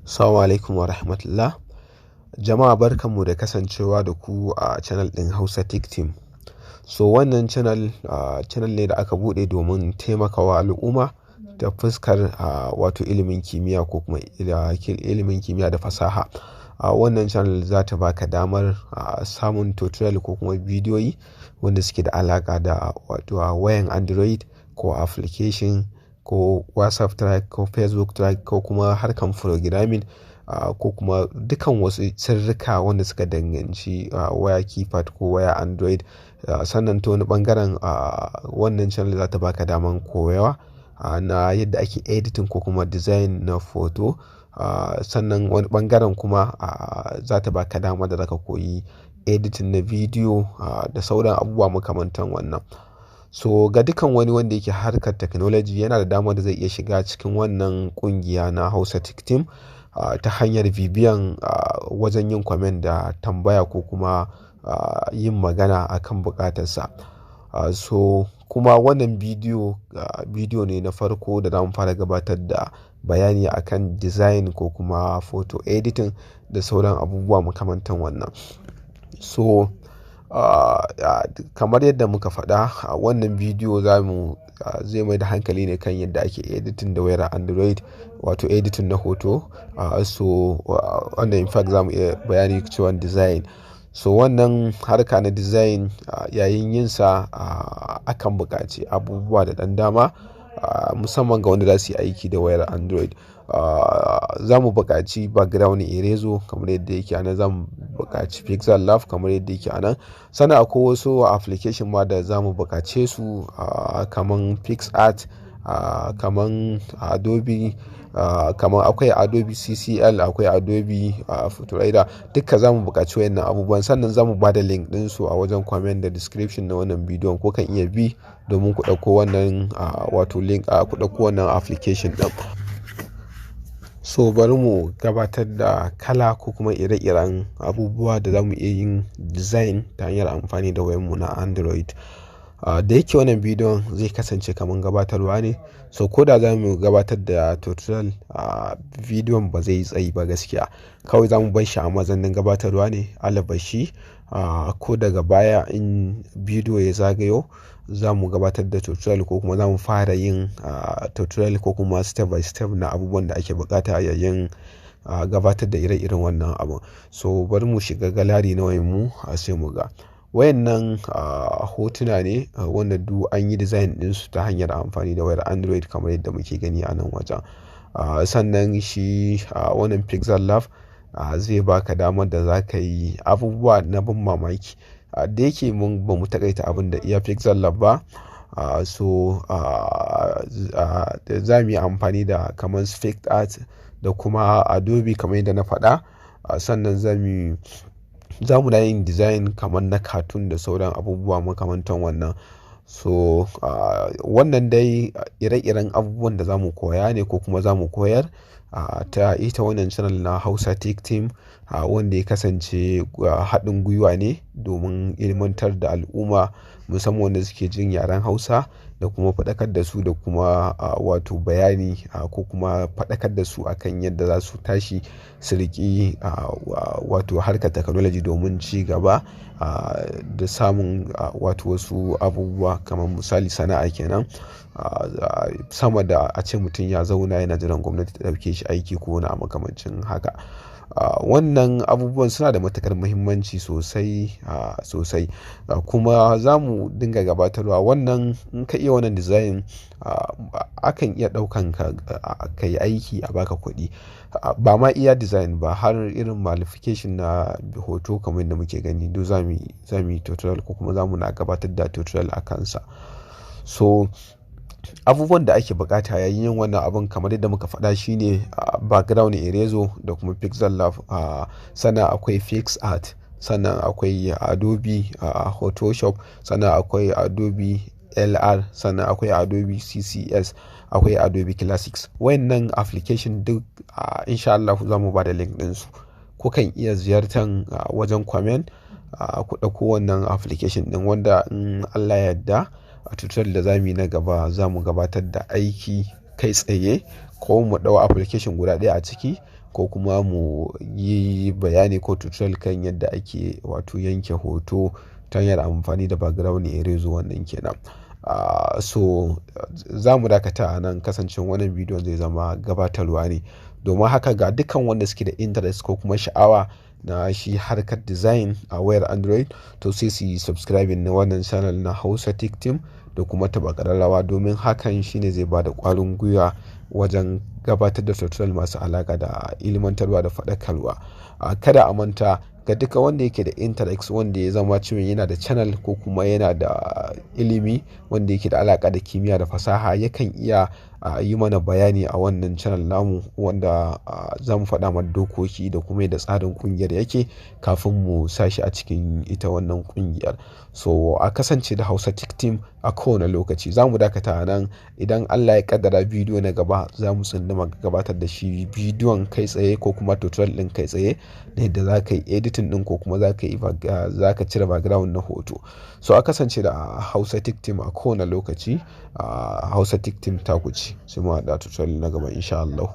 Assalamu alaikum wa rahmatullah. Jama'a, barkanmu da kasancewa da ku a channel ɗin Hausa Tech Team. So wannan channel, channel ne da aka buɗe domin taimakawa al'umma ta fuskar wato ilimin kimiyya ko kuma ilimin kimiyya da fasaha. Wannan channel za ta baka damar samun tutorial ko kuma bidiyoyi wanda suke da alaƙa da wato wayan Android ko application ko WhatsApp track ko Facebook track ko kuma harkan programming, ko kuma dukan wasu sirrika wanda suka danganci waya keypad ko waya Android. Sannan ta wani ɓangaren, wannan channel za ta baka daman koyawa na yadda ake editing ko kuma design na photo. Sannan wani ɓangaren kuma, za ta baka dama da zaka koyi editing na bidiyo da sauran abubuwa makamantan wannan. So ga dukan wani wanda yake harkar technology, yana da damar da zai iya shiga cikin wannan ƙungiya na Hausa Tech Team ta hanyar bibiyan wajen yin comment da tambaya ko kuma yin magana akan buƙatarsa. So kuma wannan bidiyo, bidiyo ne na farko da zamu fara gabatar da bayani akan design ko kuma photo editing da sauran abubuwa makamantan wannan. So kamar yadda muka faɗa, a wannan bidiyo zai mai da hankali ne kan yadda ake editing da wayar Android, wato editing na hoto. So wannan in fact zamu iya bayani cewa design. So wannan harka na design, yayin yinsa, akan buƙaci abubuwa da ɗan dama, musamman ga wanda za su yi aiki da wayar Android. Za mu buƙaci background eraser kamar yadda yake a nan, za mu buƙaci Pixel Lab kamar yadda yake a nan. Sannan akwai wasu application ma da za mu buƙace su, kamar PicsArt, kamar Adobe, kamar akwai Adobe CCL, akwai Adobe Photo. Duka za mu buƙaci wayannan abubuwan. Sannan za mu ba da link ɗinsu a wajen comment da description na wannan bidiyon, ko kan iya bi domin ku ɗauko wannan, wato link, ku ɗauko wannan application ɗin. So bari mu gabatar da kala ko kuma ire-iren abubuwa da za mu iya yin design ta hanyar amfani da wayanmu na Android. Da yake wannan bidiyon zai kasance kamar gabatarwa ne, so ko da za mu gabatar da tutorial, bidiyon ba zai yi tsayi ba gaskiya. Kawai za mu bar shi a mazaunin gabatarwa ne, alabashi ko daga baya in bidiyo ya zagayo, za mu gabatar da tutorial ko kuma za mu fara yin tutorial ko kuma step by step na abubuwan da ake bukata yayin gabatar da ire-iren wannan abu. So bari mu shiga gallery na wayanmu, sai mu ga. Wayannan hotuna ne wanda duk an yi design ɗinsu ta hanyar amfani da wayar Android kamar yadda muke gani a nan wajen. Sannan shi wannan Pixel Lab zai baka damar da za ka yi abubuwa na ban mamaki. Da yake mun ba mu taƙaita abin da iya Pixel Lab ba, so za mu yi amfani da kamar PicsArt da kuma Adobe kamar yadda na faɗa. Sannan za mu na yin design kamar na cartoon da sauran abubuwa makamantan wannan. So wannan dai ire-iren abubuwan da za mu koya ne ko kuma za mu koyar ta ita wannan channel na Hausa Tech Team, wanda ya kasance haɗin gwiwa ne domin ilmantar da al'umma, musamman wanda suke jin yaren Hausa, da kuma faɗakar da su da kuma wato bayani ko kuma faɗakar da su akan yadda za su tashi su riƙi wato harkar technology domin ci gaba da samun wato wasu abubuwa, kamar misali sana'a kenan, sama da a ce mutum ya zauna yana jiran gwamnati ta ɗauke shi aiki ko wani makamancin haka. Wannan abubuwan suna da matuƙar muhimmanci sosai sosai, kuma za mu dinga gabatarwa. Wannan in ka iya wannan design, akan iya ɗaukan ka ka yi aiki a baka kuɗi. Ba ma iya design ba, har irin modification na hoto kamar yadda muke gani, duk za mu yi tutorial ko kuma za mu na gabatar da tutorial a kansa. So abubuwan da ake bukata yayin yin wannan abun, kamar yadda muka faɗa, shine background eraser da kuma Pixel Lab. Sannan akwai PicsArt, sannan akwai Adobe Photoshop, sannan akwai Adobe LR, sannan akwai Adobe CCS, akwai Adobe Classics. Wayannan application duk, insha Allah za mu ba da link ɗinsu. Kukan iya ziyartan wajen comment, ku ɗauko wannan application ɗin, wanda in Allah ya yarda a tutorial da za mu yi na gaba za mu gabatar da aiki kai tsaye. Ko mu ɗau application guda ɗaya a ciki, ko kuma mu yi bayani ko tutorial kan yadda ake wato yanke hoto ta hanyar amfani da background eraser, wannan kenan. So za mu dakata a nan, kasancewar wannan bidiyon zai zama gabatarwa ne. Domin haka, ga dukkan wanda suke da interest ko kuma sha'awa na shi harkar design a wayar Android, to sai su yi subscribing na wannan channel na Hausa Tech Team da kuma taɓa ƙararrawa, domin hakan shine zai bada ƙwarin gwiwa wajen gabatar da tutorial masu alaƙa da ilmantarwa da faɗakarwa. Kada a manta, ga duka wanda yake da interest, wanda ya zama cewa yana da channel ko kuma yana da ilimi wanda yake da alaƙa da kimiyya da fasaha, yakan iya yi mana bayani a wannan channel namu, wanda za mu faɗa mana dokoki da kuma yadda tsarin ƙungiyar yake kafin mu sa shi a cikin ita wannan ƙungiyar. So a kasance da Hausa Tech Team a kowane lokaci. Za mu dakata a nan. Idan Allah ya ƙaddara, bidiyo na gaba za mu tsunduma gabatar da shi bidiyon kai tsaye ko kuma tutorial ɗin kai tsaye na yadda za ka yi editing ɗin ko kuma za ka cire background na hoto. So a kasance da Hausa Tech Team a kowane lokaci. Hausa Tech Team ta ku ce. Sai mu haɗu a tutorial na gaba, insha Allah.